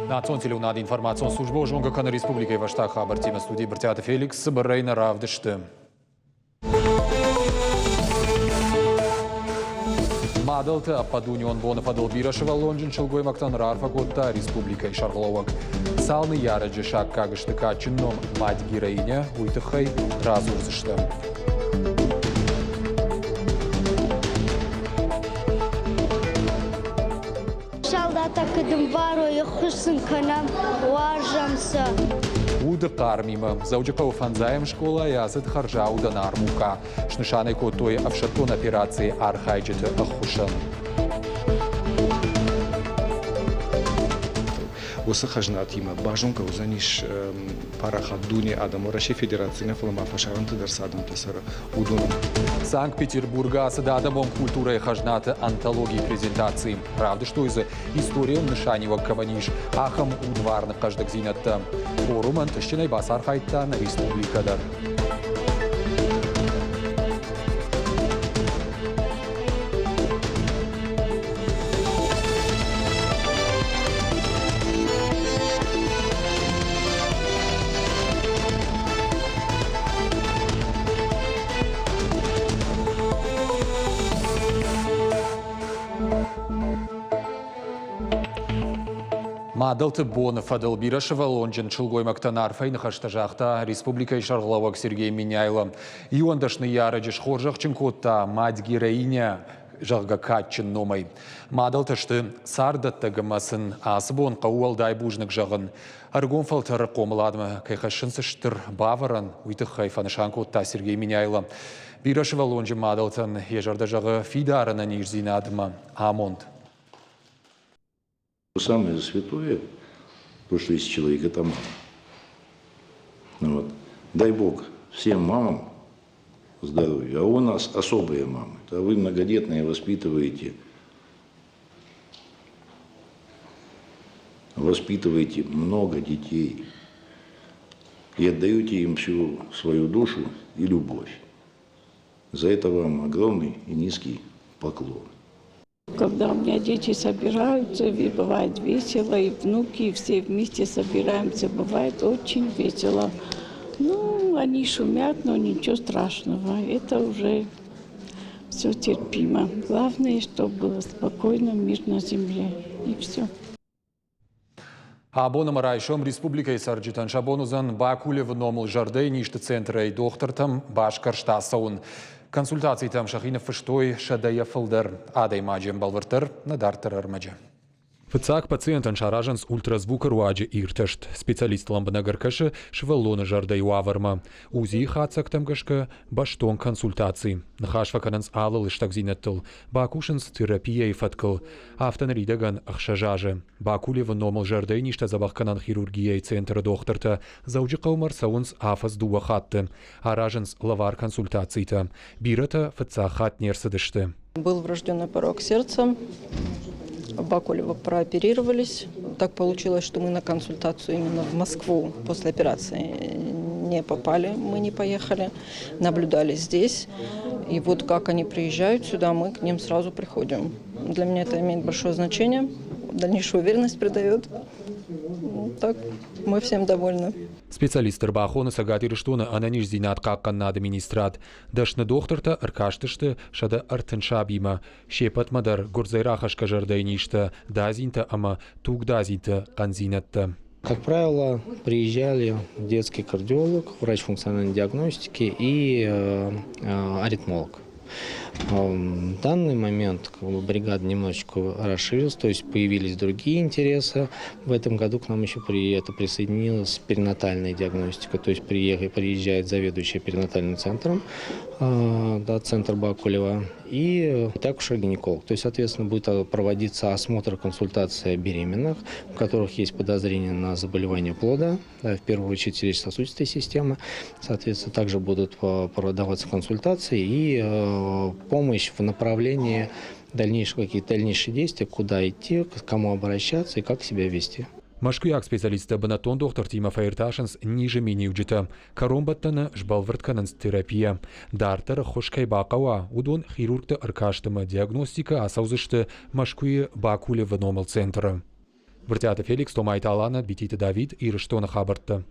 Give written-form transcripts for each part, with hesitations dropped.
Национ телеуынады информацион службӕ зонгӕ кӕны республикӕйы фӕстаг хабӕрттимӕ студийы Брытъиаты Феликс цыбырӕй нӕ равдысты. Мадӕлты ӕппӕтдунеон боны фӕдыл бирӕсывӕллонджын сылгоймӕгтӕн раарфӕ кодта республикӕйы сӕргълӕууӕг. Цал ныййарӕджы саккаг сты кадджын ном «Мать-героиня», уый тыххӕй радзурдзыстӕм. Салдатаг куыд ӕмбарой, ӕххуыс сын кӕнӕм, уарзӕм сӕ. Уды хъармимӕ Дзӕуджыхъӕуы фӕндзайӕм скъолайы ацыд хӕрзаудӕн армукъа. Снысан ӕй кодтой ӕфсӕддон операцийы архайджыты ӕххуысӕн. Уыцы хӕзнатимӕ базонгӕ уыдзӕнис парахат дуне адӕм Уӕрӕсейы Федерацийы нӕ, фӕлӕ ма фӕсарӕнты дӕр цы адӕмтӕ цӕры, уыдон. Санкт-Петербургы ацыд адӕмон культурӕйы хӕзнаты антологийы презентаци. Равдыстой дзы, историон нысаниуӕг кӕмӕн ис, ахӕм удварны хъӕздыгдзинӕдтӕ. Форум ӕнтыстджынӕй бацархайдта нӕ республикӕ дӕр. Мадӕлты боны фӕдыл бирӕсывӕллонджын сылгоймӕгтӕн арфӕйы ныхӕстӕ загъта республикӕйы сӕргълӕууӕг Сергей Меняйло. Иуӕндӕс ныййарӕджы схорзӕхджын кодта мать-героиня, зӕгъгӕ, кадджын номӕй. Мадӕлтӕ сты царддӕттӕг ӕмӕ сын ацы бон хъӕуы уӕлдай бузныг зӕгъын. Ӕрыгон фӕлтӕры хъомыладмӕ кӕй хӕссынц стыр бавӕрӕн, уый тыххӕй фӕнысан кодта Сергей Меняйло. Бирӕсывӕллонджын мадӕлтӕн йӕ зӕрдӕ зӕгъы фидар ӕнӕниздзинадмӕ амонд. Самое святое, то, что есть человек, это мама. Вот. Дай Бог всем мамам здоровья. А у нас особые мамы. А вы многодетные воспитываете, воспитываете много детей и отдаете им всю свою душу и любовь. За это вам огромный и низкий поклон. Когда у меня дети собираются, и бывает весело, и внуки, и все вместе собираемся, бывает очень весело. Ну, они шумят, но ничего страшного. Это уже все терпимо. Главное, чтобы было спокойно, мир на земле. И все. Абон ӕмӕ райсом республикӕйы цӕрджытӕн сӕ бон уыдзӕн Бакулевы номыл зӕрдӕйы низты центрӕй дохтыртӕм басгӕрст ацӕуын. Консультацитӕм сӕхи ныффыстой сӕдӕйӕ фылдӕр адӕймаджы, бӕлвырддӕр нӕ дарддӕр ӕрмӕджы. Фыццаг пациентӕн саразынц ультразвукы руаджы иртӕст. Специалист лӕмбынӕг ӕркӕсы сывӕллоны зӕрдӕйы уавӕрмӕ. УЗИ-йы хатдзӕгтӕм гӕсгӕ бӕстон консультаци. Ныхас фӕкӕнынц алы лыстӕгдзинӕдтыл, бакусынц терапияйы фӕткыл. Афтӕ ныридӕгӕн ӕхсӕз азы. Бакулевы номыл зӕрдӕйы низтӕ дзӕбӕхгӕнӕн хирургияйы центры дохтыртӕ Дзӕуджыхъӕумӕ ӕрцӕуынц афӕдз дыууӕ хатты. Аразынц лӕвар консультацитӕ. Бирӕтӕ фыццаг хатт не рцыдысты. Был врожденный порок сердца. Бакулева прооперировались. Так получилось, что мы на консультацию именно в Москву после операции не попали, мы не поехали, наблюдали здесь. И вот как они приезжают сюда, мы к ним сразу приходим. Для меня это имеет большое значение, дальнейшую уверенность придает. Ну, так мы всем довольны. Специалист ӕрбахоны Цӕгат Ирыстоны ӕнӕниздзинад хъахъхъӕнынады министрад. Дӕсны дохтыртӕ ӕркастысты 130 сабимӕ. Се ппӕтмӕ дӕр гуырдзӕй рахӕсгӕ зӕрдӕйы низтӕ, дадзинтӕ ӕмӕ тугдадзинты хъӕндзинӕдтӕ. Как правило, приезжали детский кардиолог, врач функциональной диагностики и аритмолог. В данный момент как бы, бригада немножечко расширилась, то есть появились другие интересы. В этом году к нам еще при это присоединилась перинатальная диагностика, то есть приехали, приезжает заведующая перинатальным центром, да, центр Бакулева, и акушер-гинеколог. То есть, соответственно, будет проводиться осмотр, консультация беременных, у которых есть подозрение на заболевание плода, да, в первую очередь сердечно-сосудистой системы. Соответственно, также будут продаваться консультации и помощь в направлении дальнейших, какие-то дальнейшие действия, куда идти, к кому обращаться и как себя вести. Мӕскуыйаг специалисттӕ бынӕттон дохтыртимӕ фӕиртасынц низы миниуджытӕ, кӕронбӕттӕны сбӕлвырд кӕнынц терапия. Дарддӕр ӕххуыс кӕй бахъӕуа, уыдон хирургты ӕркаст ӕмӕ диагностикӕ ацӕудзысты Мӕскуыйы Бакулевы номыл центры. Брытъиаты Феликс, Томайты Алана, Бититы Давид, Ирыстоны хабӕрттӕ.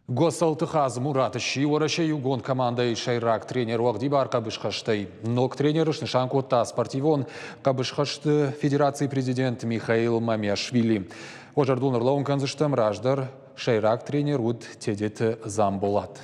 Госӕлты Хадзымурат сси Уӕрӕсейы иугонд командӕйы сӕйраг тренер уӕгъдибар хъӕбысхӕстӕй. Ног тренеры снысан кодта спортивон хъӕбысхӕсты федерацийы президент Михаил Мамиашвили. Уӕ зӕрдыл ӕрлӕууын кӕндзыстӕм, раздӕр сӕйраг тренер уыд Тедеты Дзамболат.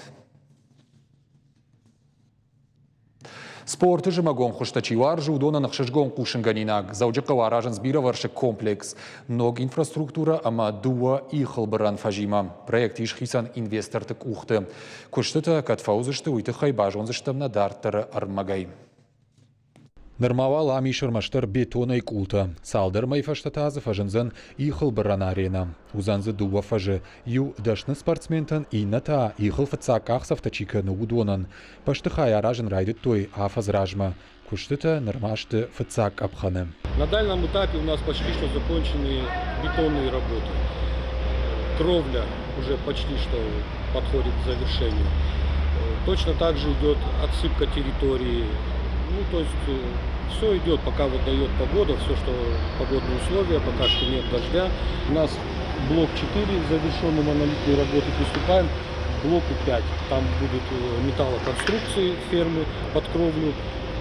Спорты зымӕгон хуызтӕ чи уарзы, уыдонӕн ӕхсызгон хъусынгӕнинаг. Дзӕуджыхъӕуы аразынц бирӕвӕрсыг комплекс, ног инфраструктурӕ ӕмӕ дыууӕ ихылбырӕн фӕзимӕ. Проект ис хицӕн инвесторты къухты. Куыстытӕ кӕд фӕуыдзысты, уый тыххӕй базондзыстӕм нӕ дарддӕры ӕрмӕгӕй. Нырма уал ам ис ӕрмӕстдӕр бетонӕй къултӕ. Цалдӕр мӕй фӕстӕ та дзы фӕзындзӕн ихылбырӕн аренӕ. Уыдзӕн дзы дыууӕ фӕзы, иу дӕсны спортсментӕн, иннӕ та ихыл фыццаг къахдзӕфтӕ чи кӕны, уыдонӕн. Бӕстыхай аразын райдыдтой афӕдз размӕ. Куыстытӕ нырма сты фыццаг къӕпхӕны. На данном этапе у нас почти что закончены бетонные работы. Кровля уже почти что подходит к завершению. Точно так же идет отсыпка территории. Ну, то есть все идет, пока вот дает погода, все, что погодные условия, пока что нет дождя. У нас блок 4 завершенный монолитные работы, приступаем к блоку 5. Там будут металлоконструкции фермы под кровлю,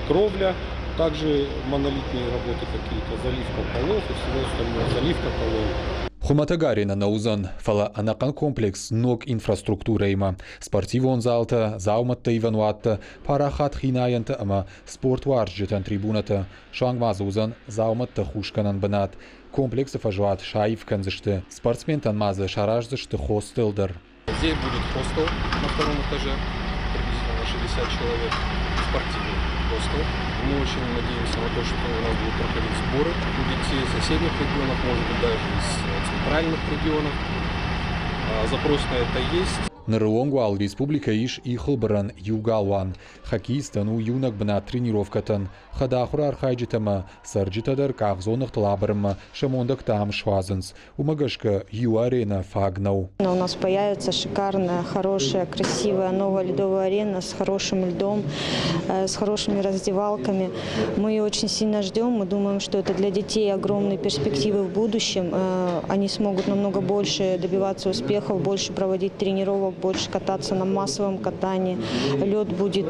кровля, также монолитные работы какие-то, заливка полов и всего остального, заливка колонн. Хуымӕтӕг аренӕ нӕ уыдзӕн, фӕлӕ ӕнӕхъӕн комплекс ног инфраструктурӕимӕ, спортивон залтӕ, дзаумӕттӕ ивӕн уаттӕ, парахат хинайӕнтӕ ӕмӕ спортуарзджытӕн трибунӕтӕ. Суанг ма дзы уыдзӕн дзаумӕттӕ хусгӕнӕн бынат. Комплексы фӕзуат саив кӕндзысты, спортсментӕн ма дзы сараздзысты хостел дӕр. Здесь будет хостел на втором этаже, приблизительно на 60 человек, спортивный хостел. Мы очень надеемся на то, что у нас будут проходить сборы у детей из соседних регионов, может быть, даже из центральных регионов. Запрос на это есть. Ныры онг уал республикӕйы ис ихылбырӕн иу галуан. Хоккеисттӕн у иунӕг бынат тренировкӕтӕн. Хӕдахуыр архайджытӕ ӕмӕ цӕрджытӕ дӕр къахдзоныгътыл абырынмӕ сӕ мондӕгтӕ ам суадзынц. Уымӕ гӕсгӕ иу аренӕ фаг нӕу. У нас появится шикарная, хорошая, красивая новая ледовая арена с хорошим льдом, с хорошими раздевалками. Мы ее очень сильно ждем. Мы думаем, что это для детей огромные перспективы в будущем. Они смогут намного больше добиваться успехов, больше проводить тренировок, больше кататься на массовом катании. Лед будет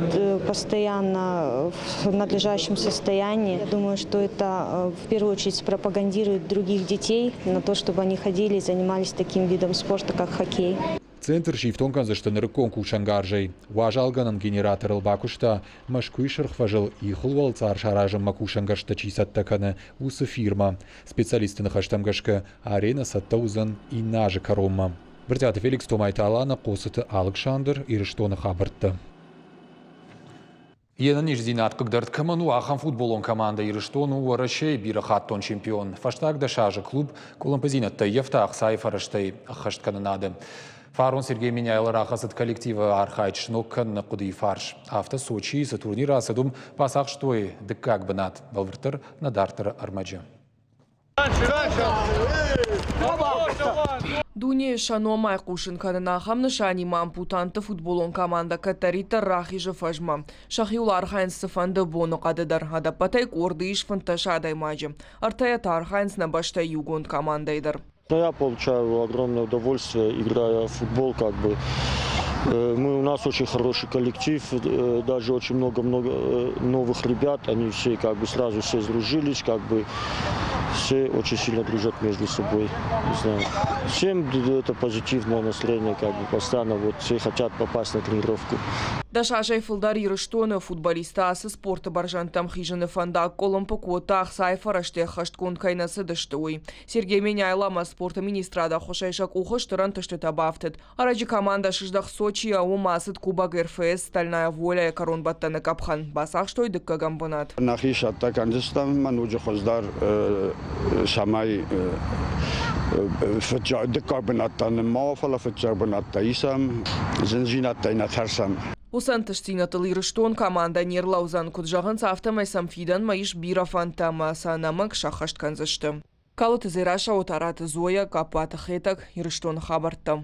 постоянно в надлежащем состоянии. Я думаю, что это в первую очередь спропагандирует других детей на то, чтобы они ходили и занимались таким видом спорта, как хоккей. Центр сифтонг кӕндзысты нырыккон кусӕнгарзӕй. Уазалгӕнӕн генераторыл бакуыста Мӕскуыйы Сырх фӕзыл ихыл уӕлцъар саразынмӕ кусӕнгӕрзтӕ чи цӕттӕ кӕны, уыцы фирмӕ. Специалистты ныхӕстӕм гӕсгӕ, аренӕ цӕттӕ уыдзӕн иннӕ азы кӕронмӕ. Брытъиаты Феликс, Томайты Алана, Хъоцыты Алыксандр, Ирыстоны хабӕрттӕ. Йе нӕниздзинад хъыгдард кӕмӕн у, ахӕм футболон командӕ Ирыстон у Уӕрӕсейы бирӕхаттон чемпион. Фӕстаг 10 азы клуб къуылымпыдзинӕдтӕ ӕййӕфта ӕхцайы фӕрӕзтӕй ӕххӕсткӕнынады. Фарон Сергей Меняйло рахӕцыд коллективы архайд сног кӕныны хъуыдыйы фарс. Афтӕ Сочийы цы турнир ацыд, уым бацахстой дыккаг бынат. Бӕлвырддӕр нӕ дарддӕры ӕрмӕджы. Дунейы сӕ номӕй хъусын кӕнын ахӕм нысанимӕ ампутантты футболон командӕ кӕддӕриддӕр рахизы фӕзмӕ. Сӕхиуыл архайынц цыфӕнды боныхъӕды дӕр. Ӕдӕппӕтӕй къорды ис 15 адӕймаджы. Ӕртӕйӕ та архайынц нӕ бӕстӕйы иугонд командӕйы дӕр. Я получаю огромное удовольствие, играя в футбол, как бы. Мы, у нас очень хороший коллектив, даже очень много-много новых ребят, они все как бы сразу все сдружились, как бы все очень сильно дружат между собой. Не знаю. Всем это позитивное настроение, как бы постоянно вот все хотят попасть на тренировку. 10 азӕй фылдӕр Ирыстоны футболисттӕ ацы спорты бӕрзӕндтӕм хизыны фӕндаг къуылымпы кодта ӕхцайы фӕрӕзтӕ ӕххӕстгонд кӕй нӕ цыдысты, уый. Сергей Меняйло ӕмӕ спорты министрады ӕххуысӕй сӕ къухы стыр ӕнтыстытӕ бафтыд. Ӕрӕджы командӕ сыздӕхт Сочийӕ, уым ацыд Кубок РФС «Стальная воля»-йы кӕронбӕттӕны къӕпхӕн, бацахстой дыккӕгӕм бынат. Нӕхи цӕттӕ кӕндзыстӕм ӕмӕ ноджы хуыздӕр, цӕмӕй дыккаг бынӕттӕ нын ма уа, фӕлӕ фыццаг бынӕттӕ исӕм, зындзинӕдтӕй нӕ тӕрсӕм. Уыцы ӕнтыстдзинӕдтыл Ирыстон командӕ не рлӕудзӕн, куыд зӕгъынц, афтӕмӕй сӕм фидӕнмӕ ис бирӕ фӕндтӕ ӕмӕ сӕ ӕнӕмӕнг сӕххӕст кӕндзысты. Калоты Дзерассӕ, Отараты Зоя, Каппаты Хетӕг, Ирыстоны хабӕрттӕ.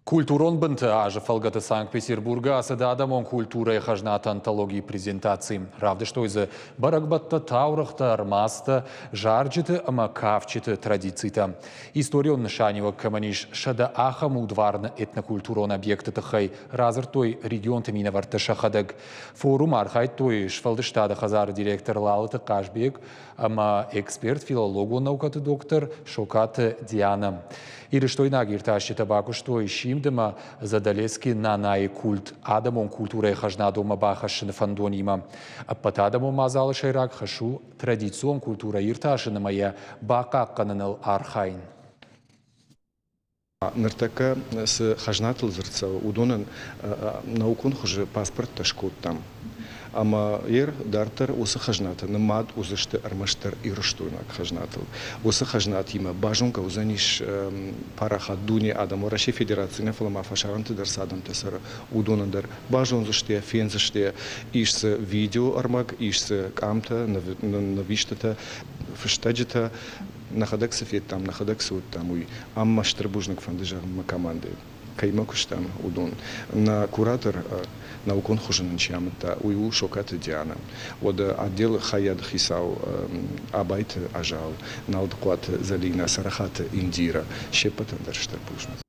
Культурон бынты азы фӕлгӕты Санкт-Петербургы ацыд адӕмон культурӕйы хӕзнаты антологийы презентаци. Равдыстой дзы бӕрӕгбӕттӕ, таурӕгътӕ, ӕрмадзтӕ, зарджыты ӕмӕ кафджыты традицитӕ. Историон нысаниуӕг кӕмӕн ис, 100 ахӕм удварны этнокультурон объекты тыххӕй радзырдтой регионты минӕвӕрттӕ сӕхӕдӕг. Форумы архайдтой сфӕлдыстады хӕдзары директор Лалыты Хъазбег ӕмӕ эксперт, филологон наукӕты доктор Сокаты Дианӕ. Ирыстойнаг иртасджытӕ бакуыстой Симд ӕмӕ Задалески Нанайы культ адӕмон культурӕйы хӕзнадонмӕ бахӕссыны фӕндонимӕ. Ӕппӕтадӕмон мадзалы сӕйраг хӕс у традицион культурӕ иртасын ӕмӕ йӕ бахъахъхъӕныныл архайын. Ныртӕккӕ цы хӕзнатыл дзырд цӕуы, уыдонӕн наукон хуызы паспорттӕ скодтам. Ӕмӕ ер дарддӕр уыцы хӕзнатӕ нымад уыдзысты ӕрмӕстдӕр ирыстойнаг хӕзнатыл. Уыцы хӕзнатимӕ базонгӕ уыдзӕнис парахат дуне адӕм, Уӕрӕсейы Федерацийы нӕ, фӕлӕ ма фӕсарӕнты дӕр цы адӕмтӕ цӕры, уыдонӕн дӕр. Базондзысты йӕ, фендзысты йӕ. Ис дзы видеоӕрмӕг, ис дзы къамтӕ, нывистытӕ, фыстӕджытӕ. Нӕхӕдӕг цы федтам, нӕхӕдӕг цы уыдтам, уый. Ам мӕ стыр бузныг фӕнды зӕгъын мӕ командӕйы, кӕимӕ куыстам, уыдон. Нӕ куратор, наукон хуызы нын чи амыдта, уый у Сокаты Дианӕ. Уӕдӕ отделы хайады хицау Абайты Азау, Налдыхъуаты Зӕлинӕ, Царахаты Индирӕ. Се ппӕтӕн дӕр стыр бузныг.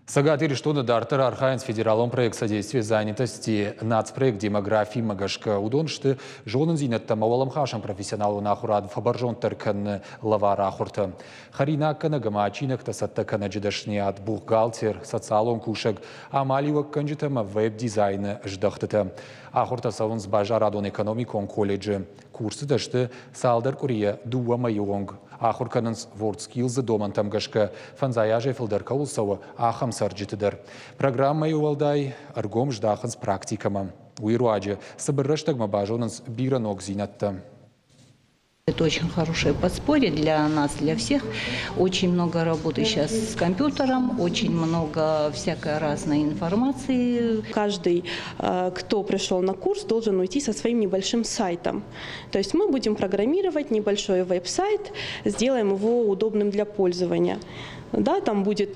Цӕгат Ирыстоны дарддӕр архайынц федералон проект «Содействие занятости» нацпроект демографимӕ гӕсгӕ. Уыдон сты зонындзинӕдтӕ ӕмӕ уӕлӕмхасӕн профессионалон ахуырад фӕбӕрзонддӕр кӕныны лӕвар ахуыртӕ. Хӕринаггӕнӕг ӕмӕ адджинӕгтӕ цӕттӕ кӕнӕджы дӕсныйад, бухгалтер, социалон кусӕг, амалиуӕггӕнджытӕ ӕмӕ веб-дизайны здӕхтытӕ. Ахуыртӕ цӕуынц базарадон-экономикон колледжы. Курсытӕ сты цалдӕр къуырийӕ дыууӕ мӕйы онг. Ахуыр кӕнынц WorldSkills-ы домӕнтӕм гӕсгӕ, фӕндзай азӕй фылдӕр кӕуыл цӕуы, ахӕм цӕрджыты дӕр. Программӕйы уӕлдай ӕргом здахынц практикӕмӕ. Уый руаджы цыбыр рӕстӕгмӕ базонынц бирӕ ногдзинӕдтӕ. Это очень хорошее подспорье для нас, для всех. Очень много работы сейчас с компьютером, очень много всякой разной информации. Каждый, кто пришел на курс, должен уйти со своим небольшим сайтом. То есть мы будем программировать небольшой веб-сайт, сделаем его удобным для пользования. Да, там будет,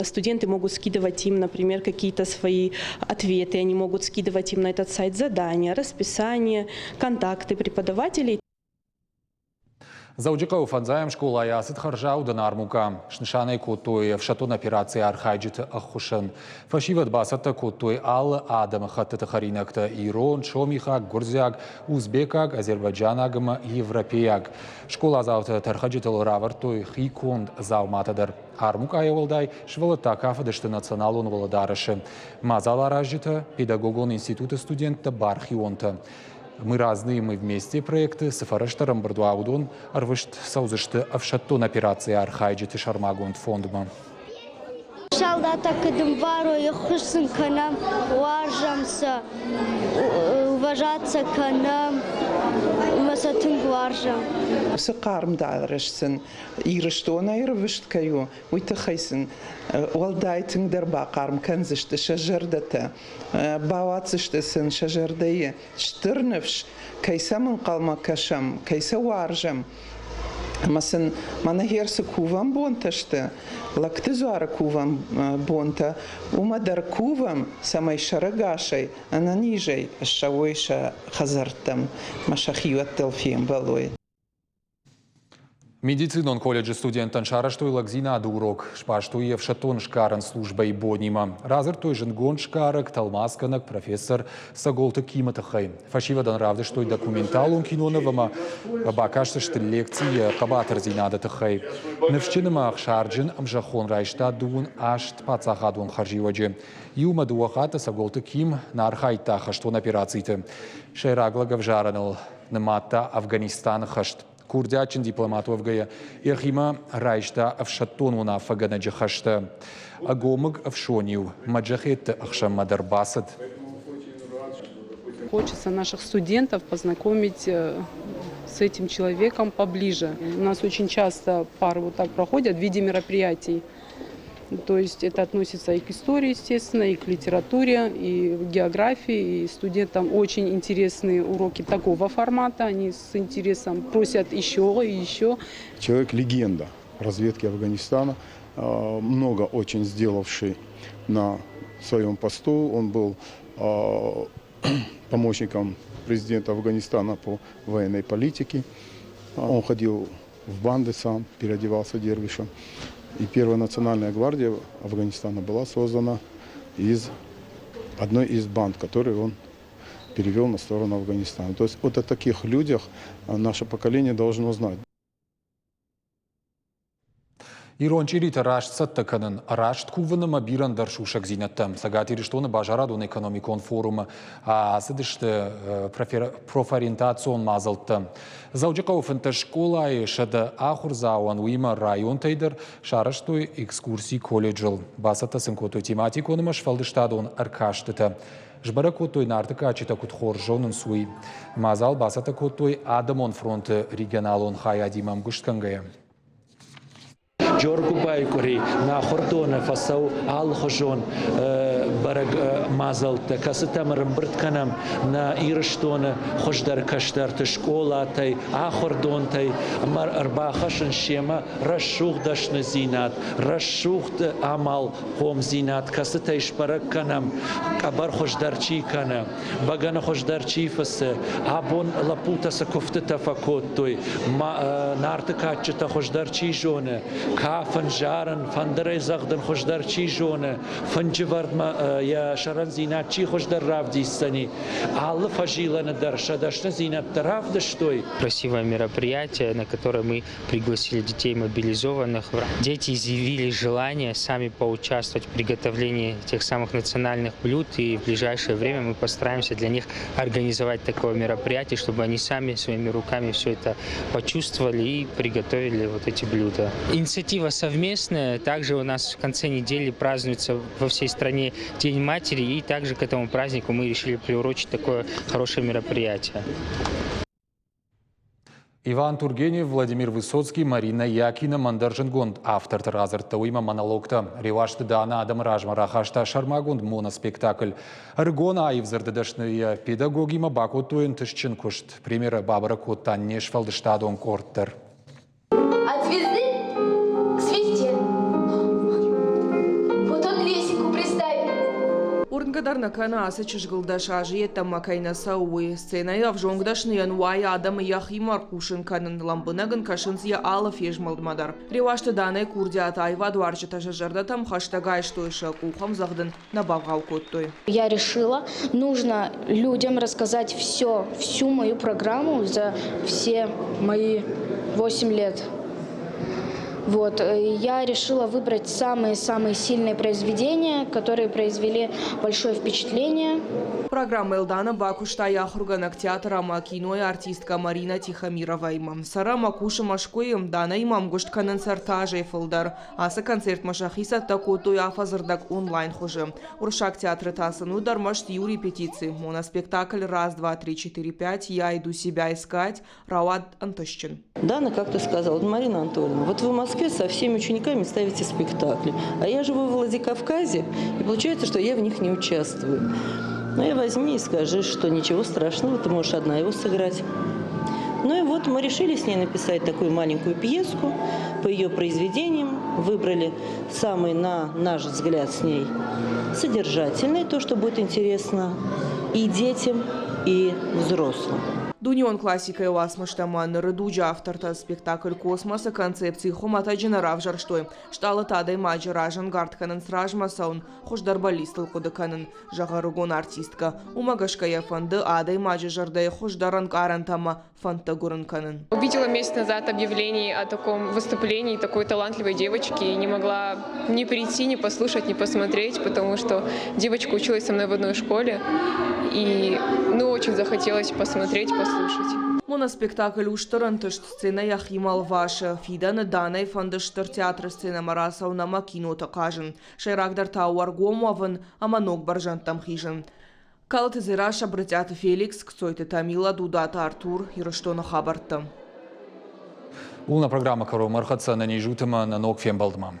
студенты могут скидывать им, например, какие-то свои ответы, они могут скидывать им на этот сайт задания, расписание, контакты преподавателей. Дзӕуджыхъӕуы фӕндзайӕм скъолайы ацыд хӕрзаудӕн армукъа. Снысан ӕй кодтой ӕфсӕддон операцийы архайджыты ӕххуысӕн. Фӕсивӕд бацӕттӕ кодтой алы адӕмыхӕттыты хӕринӕгтӕ ирон, сомихаг, гуырдзиаг, узбекаг, азербайджанаг ӕмӕ европейаг. Скъоладзаутӕ тӕрхӕджытыл равӕрдтой хиконд дзауматӕ дӕр. Армукъайӕ уӕлдай сывӕллӕттӕ акафыдысты националон уӕлӕдарӕсы. Мадзаларазджытӕ, педагогон институты студенттӕ, бархионтӕ. Мы разные, мы вместе проекты цы фӕрӕзтӕ ӕрӕмбырд уа, уыдон ӕрвыст цӕудзысты ӕфсӕддон операцийы архайджыты сӕрмагонд фондмӕ. Салдатӕ куыд ӕмбарой, ӕххуыс сын кӕнӕм, уарзӕм сӕ, уважать сӕ кӕнӕм ӕмӕ сӕ тынг уарзӕм. Цы хъарм дарӕс сын Ирыстонӕй ӕрвыст кӕй у, уый тыххӕй сын уӕлдай тынгдӕр бахъарм кӕндзысты сӕ зӕрдӕтӕ, бауадздзысты сын сӕ зӕрдӕйы стыр ныфс, кӕй сӕм ӕнхъӕлмӕ кӕсӕм, кӕй сӕ уарзӕм. Ӕмӕ сын мӕнӕ гъер цы кувӕн бонтӕ сты, Лӕгты дзуары кувӕн бонтӕ, уымӕ дӕр кувӕм, цӕмӕй сӕрӕгасӕй, ӕнӕнизӕй ссӕуой сӕ хӕдзӕрттӕм ӕмӕ сӕ хиуӕттыл фембӕлой. Медицинон колледжы студенттӕн сарӕзтой лӕгдзинады урок, сбастой йе фсӕддон сгарӕн службӕйы бонимӕ. Радзырдтой зындгонд сгарӕг, тӕлмацгӕнӕг профессор Цӕголты Кимы тыххӕй. Фӕсивӕдӕн равдыстой документалон киноныв ӕмӕ бакастысты лекци йӕ хъӕбатырдзинады тыххӕй. Ныфсджын ӕмӕ ӕхсарджын ӕмзӕххон райста 28 паддзахадон хӕрзиуӕджы. Иумӕ дыууӕ хатты Цӕголты Ким нӕ архайдта хӕстон операциты. Сӕйраг лӕгӕвзарӕныл нымадта Афганистаны хӕст. Курдиатджын дипломат уӕвгӕйӕ, йӕхимӕ райста ӕфсӕддон уынаффӕгӕнӕджы хӕстӕ. Ӕгомыг ӕфсон-иу маджахетты ӕхсӕнмӕ дӕр бацыд. Хочется наших студентов познакомить с этим человеком поближе. У нас очень часто пары вот так проходят в виде мероприятий. То есть это относится и к истории, естественно, и к литературе, и к географии. И студентам очень интересны уроки такого формата. Они с интересом просят еще и еще. Человек-легенда разведки Афганистана. много очень сделавший на своем посту. Он был помощником президента Афганистана по военной политике. Он ходил в банды сам, переодевался дервишем. И первая национальная гвардия Афганистана была создана из одной из банд, которую он перевел на сторону Афганистана. То есть вот о таких людях наше поколение должно знать. Ирон чъиритӕ раст цӕттӕ кӕнын, раст кувын ӕмӕ бирӕ ӕндӕр сусӕгдзинӕдтӕ Цӕгат Ирыстоны базарадон-экономикон форумы ацыдысты профориентацион мадзӕлттӕ. Дзӕуджыхъӕуы 15 скъолайы 100 ахуырдзауӕн, уыимӕ районтӕй дӕр сарӕзтой экскурси колледжыл. Бацӕттӕ сын кодтой тематикон ӕмӕ сфӕлдыстадон ӕркастытӕ. Сбӕрӕг кодтой, Нарты кадджытӕ куыд хорз зонынц, уый. Мадзал бацӕттӕ кодтой Адӕмон фронты регионалон хайадимӕ ӕмгуысткӕнгӕйӕ. Джоргуыбайы къуыри нӕ ахуырдоны фӕцӕуы алыхуызон бӕрӕг мадзӕлттӕ, кӕцытӕм ӕрӕмбырд кӕнӕм нӕ Ирыстоны хуыздӕр кӕстӕрты скъолатӕй, ахуырдонтӕй ӕмӕ ӕрбахӕссын семӕ рӕсугъд дӕсныдзинад, рӕсугъд амалхъомдзинад, кӕцытӕй сбӕрӕг кӕнӕм, къӕбӕр хуыздӕр чи кӕны, бӕгӕны хуыздӕр чи фыцы, абон лӕппутӕ цы куывтытӕ фӕкодтой, Нарты кадджытӕ хуыздӕр чи зоны, кафын, зарын, фӕндырӕй дзӕгъдын хуыздӕр чи зоны, фынджывӕрдмӕ йӕ сӕрӕндзинад чи хуыздӕр равдисдзӕни, алы фӕзилӕны дӕр сӕ дӕсныдзинӕдтӕ равдыстой. Красивое мероприятие, на которое мы пригласили детей мобилизованных. Дети изъявили желание сами поучаствовать в приготовлении тех самых национальных блюд, и в ближайшее время мы постараемся для них организовать такое мероприятие, чтобы они сами своими руками все это почувствовали и приготовили вот эти блюда. Инициатива совместная. Также у нас в конце недели празднуется во всей стране День матери, и также к этому празднику мы решили приурочить такое хорошее мероприятие. Иван Тургенев, Владимир Высоцкий, Марина Якина ӕндӕр зындгонд авторты радзырдтӕ, уыимӕ монологтӕ. Реуазты Дана адӕмы размӕ рахаста сӕрмагонд моноспектакль. Ӕрыгон аив дзырды дӕсныйы педагогимӕ бакодтой ӕнтыстджын куыст. Премьерӕ бабӕрӕг кодта не сфӕлдыстадон къорд дӕр. От звезды к звезде. Вот он лесенку приставит. Уырнгӕ дӕр нӕ кӕны ацы чызгыл 10 азы йеддӕмӕ кӕй нӕ цӕуы, уый. Сценӕйы ӕвзонг дӕсныйӕн уайы адӕмы йӕхимӕ ӕрхъусын кӕнын, лӕмбынӕг ын кӕсынц йӕ алы фезмӕлдмӕ дӕр. Реуазты Данӕйы курдиат аивадуарзджытӕ сӕ зӕрдӕтӕм хӕстӕг айстой, сӕ къухӕмдзӕгъд ын нӕ бавгъау кодтой. Я решила, нужно людям рассказать все, всю мою программу за все мои 8 лет. Вот. Я решила выбрать самые-самые сильные произведения, которые произвели большое впечатление. Программӕйыл Дана бакуыста йӕ ахуыргӕнӕг театр ӕмӕ кинойы артисткӕ Марина Тихомироваимӕ. Цӕры ӕмӕ кусы Мӕскуыйы, Данӕимӕ ӕмгуыст кӕнынц ӕртӕ азӕй фылдӕр. Ацы концертмӕ сӕхи цӕттӕ кодтой афӕдзы онлайн хуызы. Уырыссаг театры та сын уыд ӕрмӕст иу репетици. Моноспектакль «Раз, два, три, четыре, пять. Я иду себя искать» рауад ӕнтыстджын. Дана как-то сказала: Марина Анатольевна, вот вы в Москве со всеми учениками ставите спектакли, а я живу в Владикавказе, и получается, что я в них не участвую. Ну и возьми и скажи, что ничего страшного, ты можешь одна его сыграть. Ну и вот мы решили с ней написать такую маленькую пьеску по ее произведениям, выбрали самый, на наш взгляд, с ней содержательный, то, что будет интересно и детям, и взрослым. Дунеон классикӕйы уацмыстӕ ма ныры дуджы автортӕ спектакль «Космос»-ы концепци хуымӕтӕджы нӕ равзӕрстой. Стъалытӕ адӕймаджы разӕнгард кӕнынц размӕ цӕуын, хуыздӕр бӕллицтыл хъуыды кӕнын, зӕгъы ӕрыгон артисткӕ. Уымӕ гӕсгӕ йӕ фӕнды адӕймаджы зӕрдӕйы хуыздӕр ӕнкъарӕнтӕ ӕмӕ фӕндтӕ гуырын кӕнын. Увидела месяц назад объявление о таком выступлении такой талантливой девочки и не могла не прийти, не послушать, не посмотреть, потому что девочка училась со мной в одной школе, и, ну, очень захотелось посмотреть, послушать. Моноспектакль у стыр ӕнтыст, сценӕ йӕхимӕ ӕлвасы. Фидӕны Данӕйы фӕнды стыр театры сценӕмӕ рацӕуын ӕмӕ киноты хъазын. Сӕйрагдӕр та у ӕргом уӕвын ӕмӕ ног бӕрзӕндтӕм хизын. Калоты Дзерассӕ, Брытъиаты Феликс, Кцойты Тамила, Дудаты Артур, Ирыстоны хабӕрттӕ. Ууыл нӕ программӕ кӕронмӕ ӕрхӕццӕ. Ӕнӕниз ут ӕмӕ нӕ ног фембӕлдмӕ.